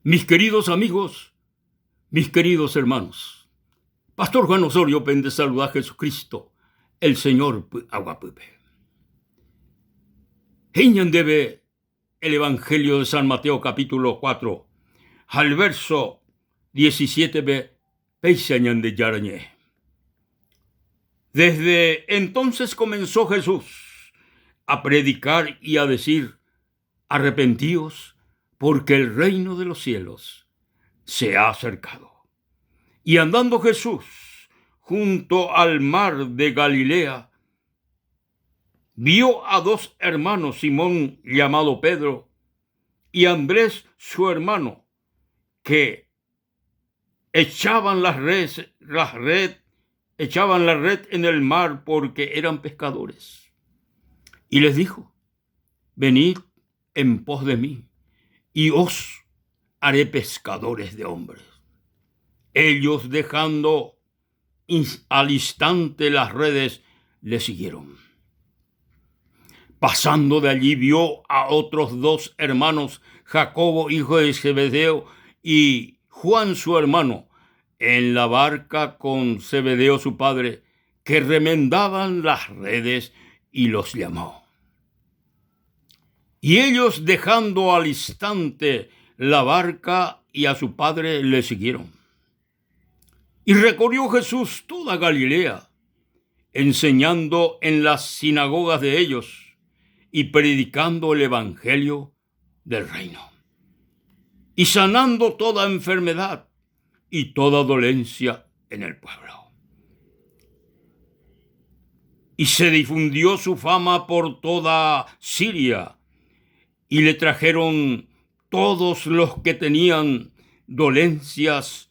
Mis queridos amigos, mis queridos hermanos, Pastor Juan Osorio pende saluda Jesucristo, el Señor py'aguapýpe. He'i ñandéve el Evangelio de San Mateo capítulo 4 ha el verso 17-pe péicha Ñandejára ñe'ẽ. Desde entonces comenzó Jesús a predicar y a decir, Arrepentíos, porque el reino de los cielos se ha acercado. Y andando Jesús junto al mar de Galilea, vio a dos hermanos, Simón llamado Pedro y Andrés su hermano, que echaban las red, las red, echaban la red en el mar porque eran pescadores. Y les dijo, venid en pos de mí y os haré pescadores de hombres. Ellos dejando al instante las redes, le siguieron. Pasando de allí vio a otros dos hermanos, Jacobo, hijo de Zebedeo, y Juan, su hermano, en la barca con Zebedeo, su padre, que remendaban las redes y los llamó. Y ellos, dejando al instante la barca y a su padre, le siguieron. Y recorrió Jesús toda Galilea, enseñando en las sinagogas de ellos y predicando el evangelio del reino, y sanando toda enfermedad y toda dolencia en el pueblo. Y se difundió su fama por toda Siria, y le trajeron todos los que tenían dolencias,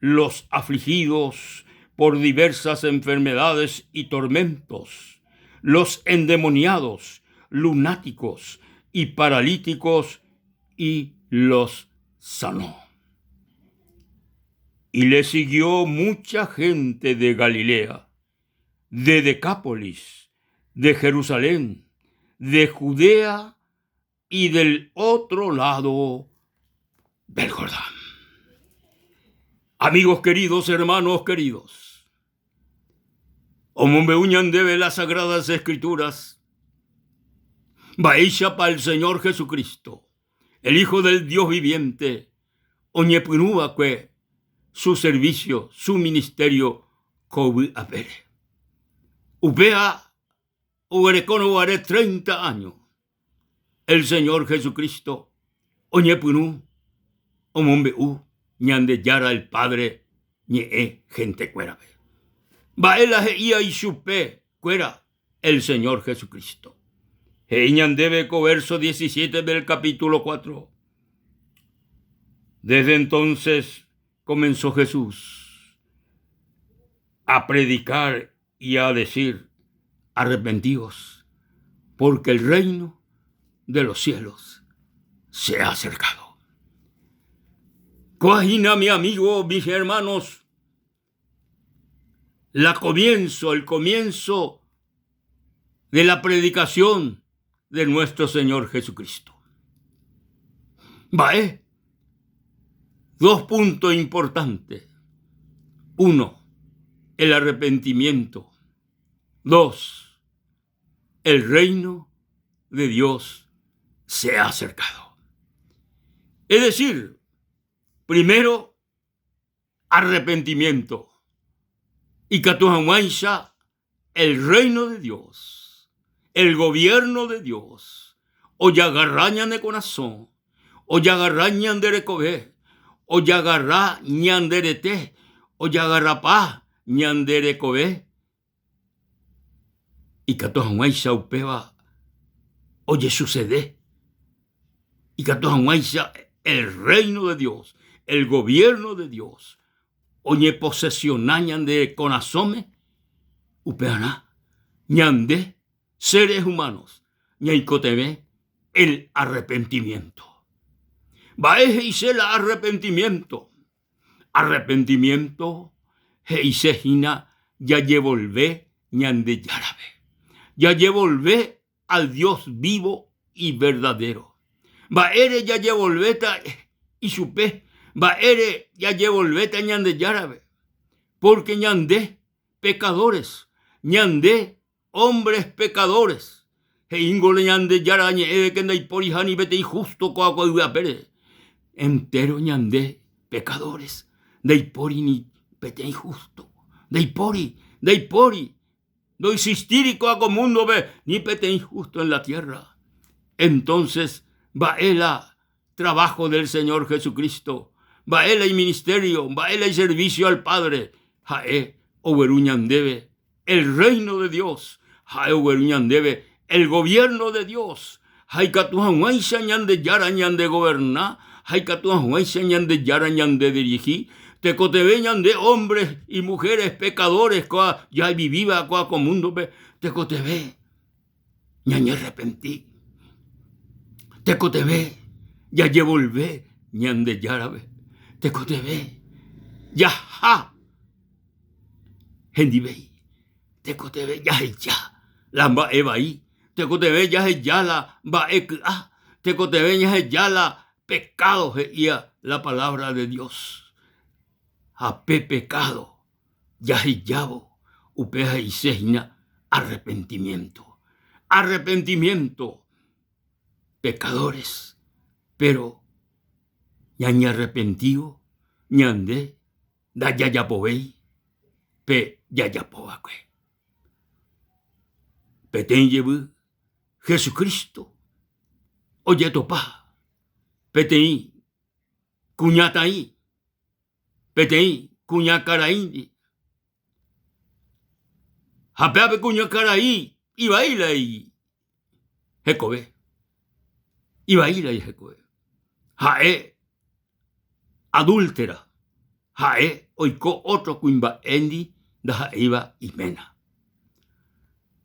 los afligidos por diversas enfermedades y tormentos, los endemoniados, lunáticos y paralíticos, y los sanó. Y le siguió mucha gente de Galilea, de Decápolis, de Jerusalén, de Judea y del otro lado del Jordán. Amigos queridos, hermanos queridos, omombe'u ñandéve las Sagradas Escrituras, mba'éichapa el Señor Jesucristo, el Hijo del Dios viviente, oñepyrũva'ekue su servicio, su ministerio ko yvy apére. Upéva oguerekórõ guare treinta áño, el Señor Jesucristo oñepyrũ omombe'u Ñandejára el Padre ñe'ẽ hentekuérape. Mba'e la he'íva ichupe kuéra el Señor Jesucristo? He'i ñandéve ko verso 17 del capítulo 4. Desde entonces comenzó Jesús a predicar y a decir, arrepentíos, porque el reino de los cielos se ha acercado. Kóa hína mi amigo, mis hermanos, la comienzo, el comienzo de la predicación de nuestro Señor Jesucristo. Mba'e? Dos puntos importantes. Uno, el arrepentimiento. Dos, el reino de Dios se ha acercado. Es decir, primero, arrepentimiento. Ikatu hag̃uáicha el reino de Dios, el gobierno de Dios, ojagarra ñane korasõ, ojagarra ñande rekove, ojagarra ñande rete, ojagarrapa ñande rekove, ikatu hag̃uáicha upéva ojesucede, ikatu hag̃uáicha el reino de Dios, el gobierno de Dios oñeposesiona ñande korasõme, upearã ñande seres humanos ñaikotevẽ el arrepentimiento. Mba'e he'ise la arrepentimiento? Arrepentimiento he'ise hína jajevolve Ñandejárape, jajevolve al Dios vivo y verdadero. Mba'ére jajevolvéta? ichupe, mba'ére jajevolvéta Ñandejárape, pórke ñande pekadóres, ñande hombres pecadores, he'íngo Ñandejára ñe'ẽve ke ndaiporiha ni peteĩ justo ko'ã ko yvy apére. Entéro ñande pecadores, ndaipóri ni peteĩ justo, ndaipóri, ndaipóri, ndoexistíri ko'ã ko múndope ni peteĩ justo en la tierra. Entonces, mba'e la trabajo del Señor Jesucristo, mba'e la iministerio, mba'e la iservicio al Padre, ha'e ogueru ñandéve el reino de Dios, ha'e ogueru ñandéve el gobierno de Dios, ha ikatu hag̃uáicha Ñandejára ñandegoverna, ha ikatu hag̃uáicha Ñandejára ñandedirigi, tekotevẽ ñande hombres y mujeres pecadores kóa javivíva kóa ko múndope, tekotevẽ ñañearrepenti, tekotevẽ jajevolve Ñandejárape, tekotevẽ jaha hendivéi, tekotevẽ jaheja la mba'e vai, tekotevẽ jaheja la mba'e ky'a, tekotevẽ jaheja la pekádo he'íva la palabra de Dios. Ha pe pekádo jahejávo upéva he'ise hína arrepentimiento. Arrepentimiento pecadores, péro ñañearrepentívo ñande ndajajapovéi pe jajapo va'ekue. Peteĩ jevy Jesucristo ojetopa peteĩ kuñataĩ, peteĩ kuñakaraíndi. Ha péape kuñakarai ivai la hekove, ivai la hekove. Ha'e adúltera, ha'e oiko ótro kuimba'éndi ndaha'éiva iména.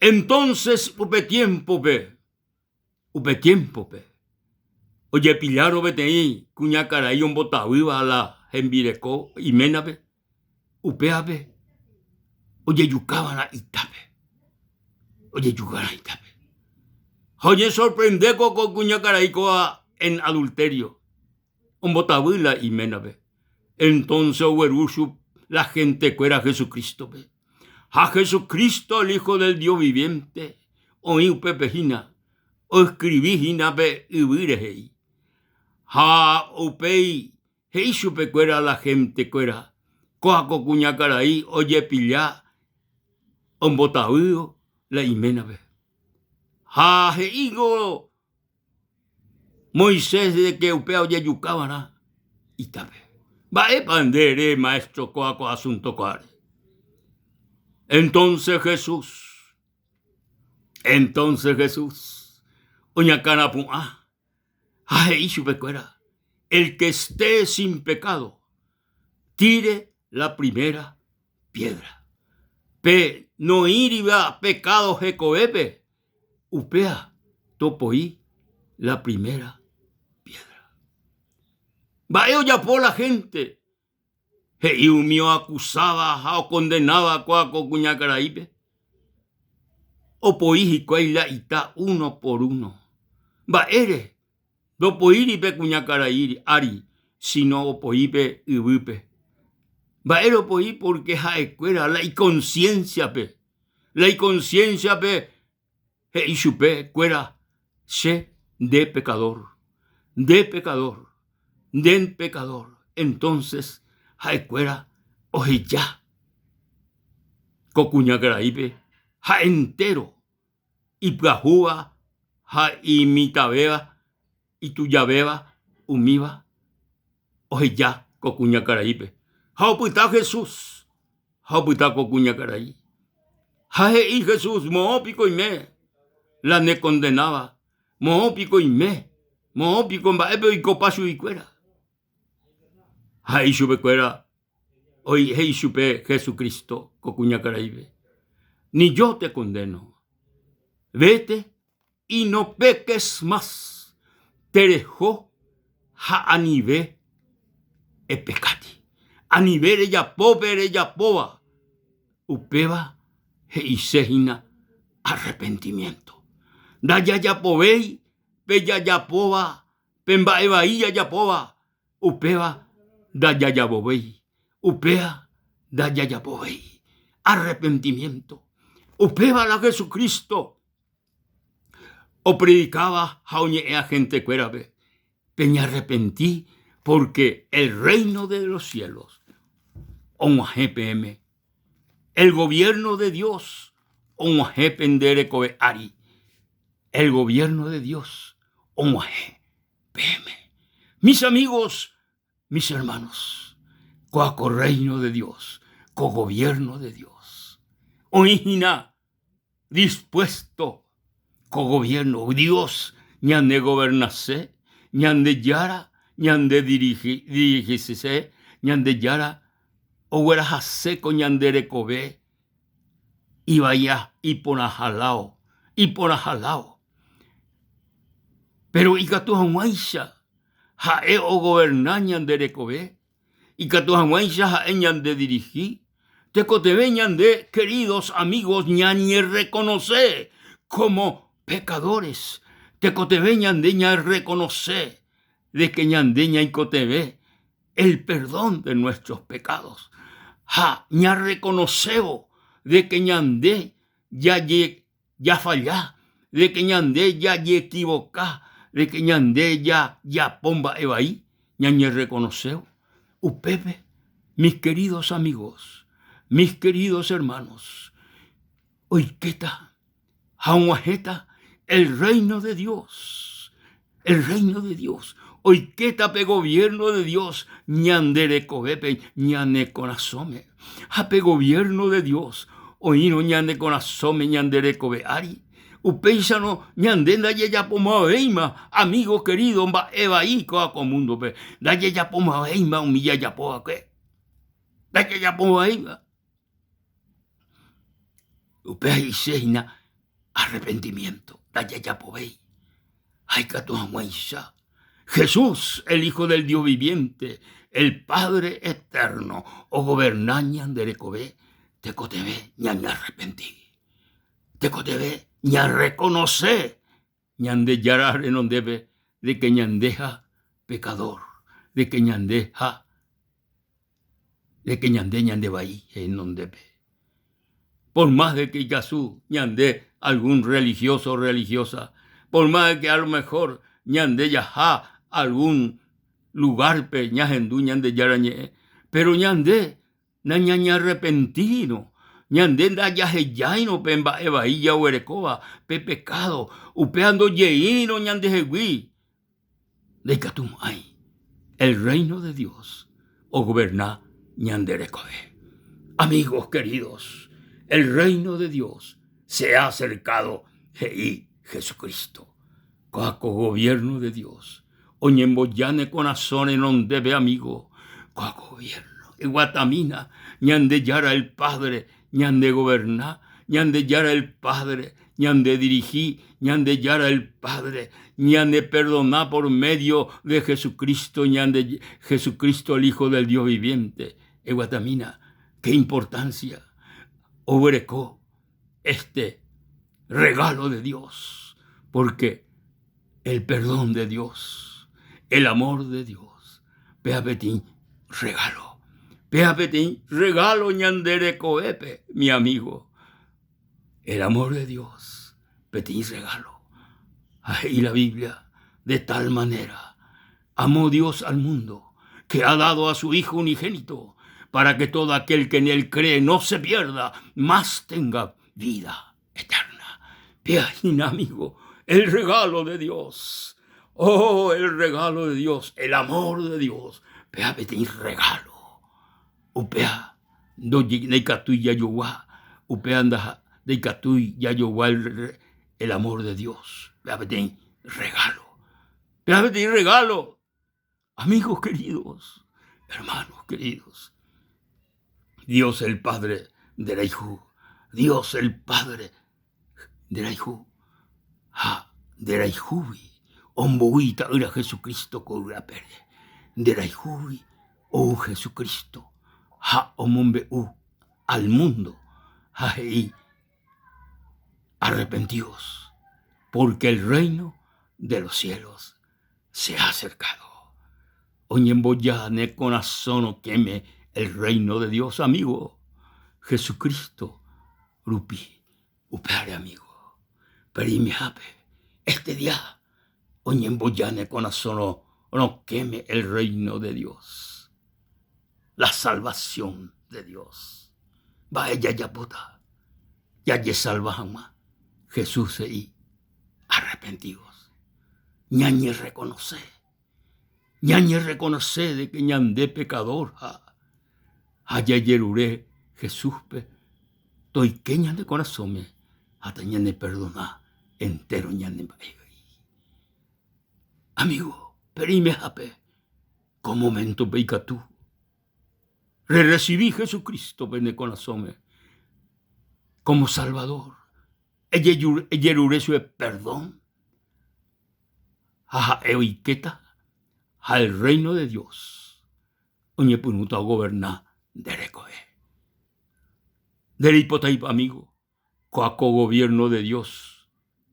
Entónses upe tiémpope Upe tiémpope, ojepillárõ peteĩ kuñakarai ombotavýva la hembireko iménape, upévape ojejukava'erã itápe, ojejukava'erã itápe. Ha oñesorprende ko kuñakarai kóva en adulterio, ombotavy la iménape. Entonce ogueru chupe la hentekuéra Jesucrístope. Ha Jesucristo, el Hijo del Dios viviente, oĩ upépe hína, oescribi hína pe yvýre he'i. Ha upéi he'i chupekuéra la hentekuéra, kóa ko kuñakarai ojepilla ombotavývo la iménape. Ha he'íko Moisés de que upéva ojejuka va'erã itápe. Mba'épa nde ere maestro kóa ko asunto kóare? Entonces Jesús, entonces Jesús oñakãrapu'ã ha he'i chupekuéra, el que esté sin pecado, tire la primera piedra. Pe noĩriva pecado hekovépe, Upéva topoi la primera piédra. Mba'e ojapo la hénte? He'i umi oakusáva ha okondenáva kóa ko kuñakaraípe. Opoi hikuái la ita uno por uno. Mba'ére ndopoíri pe kuñakarai ári, síno opoi pe yvýpe? Mba'ére opoi? Pórke ha'ekuéra la ikonsiénsiape La ikonsiénsiape he'i chupe kuéra, Che nde pekadór, nde pekadór, nde pekadór. Entónses ha'ekuéra oheja ko kuñakaraípe ha entéro ipyahúva ha imitãvéva, itujavéva umíva oheja ko kuñakaraípe. Ha opyta Jesús Ha opyta ko kuñakarai. Ha he'i Jesús, Moõ piko oime la ne kondenáva? Moõ piko oime? Moõ piko mba'épe oikopa chuguikuéra? Ha he'i chupekuéra, he'i chupe Jesucristo ko kuñakaraípe, Ni yo te condeno. Vete y no peques más, tereho ha anive epekati. Anive rejapo pe rejapóva, upéva he'ise hína arrepentimiento. Ndajajapovéi pe jajapóva, pe mba'e vai jajapóva. Upéva ndajajavovéi, upéva ndajajapovéi. Arrepentimiento. Upéva la Jesucristo opredikáva ha oñe'ẽa gentekuérape, Peñarrepenti porque el reino de los cielos og̃uahẽ peẽme. El gobierno de Dios og̃uahẽ pende rekove ári. El gobierno de Dios og̃uahẽ peẽme. Mis amigos, mis hermanos, kóa ko reino de Dios, ko gobierno de Dios oĩ hína dispuesto ko gobierno Dios ñane gobernase, Ñandejára ñande dirigisese, Ñandejára oguerahase ko ñande rekove ivaiha iporãha láo, iporãha láo. Péro ikatu hag̃uáicha ha'e ogoverna ñande rekove, Ikatu hag̃uáicha ha'e ñandedirihi, tekotevẽ ñande queridos amigos ñañerrekonose como pecadores, tekotevẽ ñande ñarrekonose de que ñande ñaikotevẽ el perdón de nuestros pecados ha ñarrekonosévo de que ñande jaje jafalla, de que ñande jajeekivoka, de que ñande jajapo mba'e vai, ñañerrekonosévo. Upépe, mis queridos amigos, mis queridos hermanos, oikéta ha og̃uahẽta el reino de Dios, el reino de Dios, oikéta pe gobierno de Dios ñande rekovépe, ñane korasõme. Ha pe gobierno de Dios oĩrõ ñane korasõme ñande rekove ári, upéicharõ ñande ndajajapomo'ãvéima, amigo querido, mba'e vai kóva ko múndope, ndajajapomo'ãvéima umi jajapo va'ekue, ndajajapomo'ãvéima. Upéva he'ise hína arrepentimiento, ndajajapovéi ha ikatu hag̃uáicha Jesús, el Hijo del Dios viviente, el Padre eterno, ogoverna ñande rekove, tekotevẽ ñañearrepenti, tekotevẽ ñarrekonose Ñandejára renondépe de que ñandeha pecador, de que ñandeha, de que ñande ñandevai henondépe. Por más de que ikasu ñande algún religioso o religiosa, por más de que a lo mejor ñande jaha algún lugar-pe ñahendu Ñandejára ñe'ẽ, pero ñande Nañañearrepentírirõ, ñande ndajahejáirõ pe mba'e vai jaguerekóva, pe pekádo, upéva ndojeírirõ ñandehegui, ndaikatumo'ãi el Reino de Dios ogoverna ñande rekove. Amigos queridos, el Reino de Dios se ha acercado, he'i Jesucristo. Kóa ko gobierno de Dios oñemboja ne korasõ renondépe amigo, kóa ko gobierno eguatamína Ñandejára el Padre ñande goberna, Ñandejára el Padre ñande dirigi, Ñandejára el Padre ñane perdona por medio de Jesucristo, ñande Jesucristo el Hijo del Dios viviente. Eguatamína, qué importancia oguereko este regalo de Dios, porque el perdón de Dios, el amor de Dios, péa peteĩ regalo, péa peteĩ regalo ñande rekovépe, mi amigo, el amor de Dios, peteĩ regalo. Ha he'i la Biblia, de tal manera amó Dios al mundo, que ha dado a su Hijo unigénito, para que todo aquel que en él cree no se pierda, mas tenga vida eterna. Péa hína, amigo, el regalo de Dios. Oh, el regalo de Dios, el amor de Dios. Péa peteĩ regalo. Upéa ndaikatúi jajogua, upéa ndaikatúi jajogua el amor de Dios. Péa peteĩ regalo. Péa peteĩ regalo. Amigos queridos, hermanos queridos, Dios el Padre nderayhu, Dios el Padre nderayhu ha nderayhúgui ombou Ita'ýra Jesucristo ko yvy apére, nderayhúgui ou Jesucristo ha omombe'u al mundo ha he'i arrepentíos porque el reino de los cielos se ha acercado. Oñemboja ne korasõ rokẽme el reino de Dios, amigo, Jesucristo rupi. Upévare, amigo, pereimehápe este día oñemboja ne korasõ rokẽme el reino de Dios, la salvación de Dios. Mba'e jajapóta jajesalva hag̃ua? Jesús he'i, Arrepentíos, ñañerrekonose, ñañerrekonose de que ñande pekador ha ha jajerure Jesúspe toike ñande korasõme ha tañaneperdona entéro ñane mba'e vai. Amigo, pereimehápe ko moméntope ikatu rerresivi Jesucrístope ne korasõme como Salvador. Ejerure chupe perdón ha ha'e oikéta ha el reino de Dios oñepyrũta ogoverna nde rekove. Nde reipotáipa amigo ko'a ko gobierno de Dios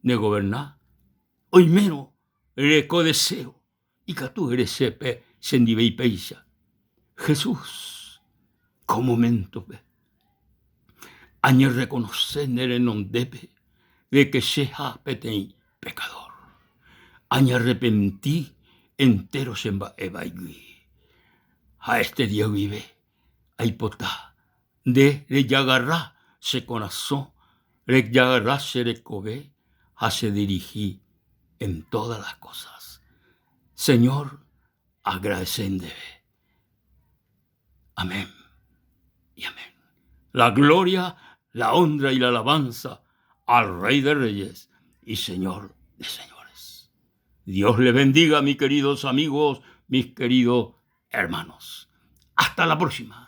negoverna? Oimérõ rereko deseo ikatu erese pe chendive ipéicha, Jesús, ko moméntope añerrekonose ne renondépe de ke che ha peteĩ pekadór. Añarrepenti entéro che mba'e vaigui. Ha este día guive aipota nde rejagarra che korasõ, rejagarra che rekove ha chedirihi en todas las cosas. Señor, aagradese ndéve. Amén y amén. La gloria, la honra y la alabanza al Rey de Reyes y Señor de Señores. Dios les bendiga, mis queridos amigos, mis queridos hermanos. Hasta la próxima.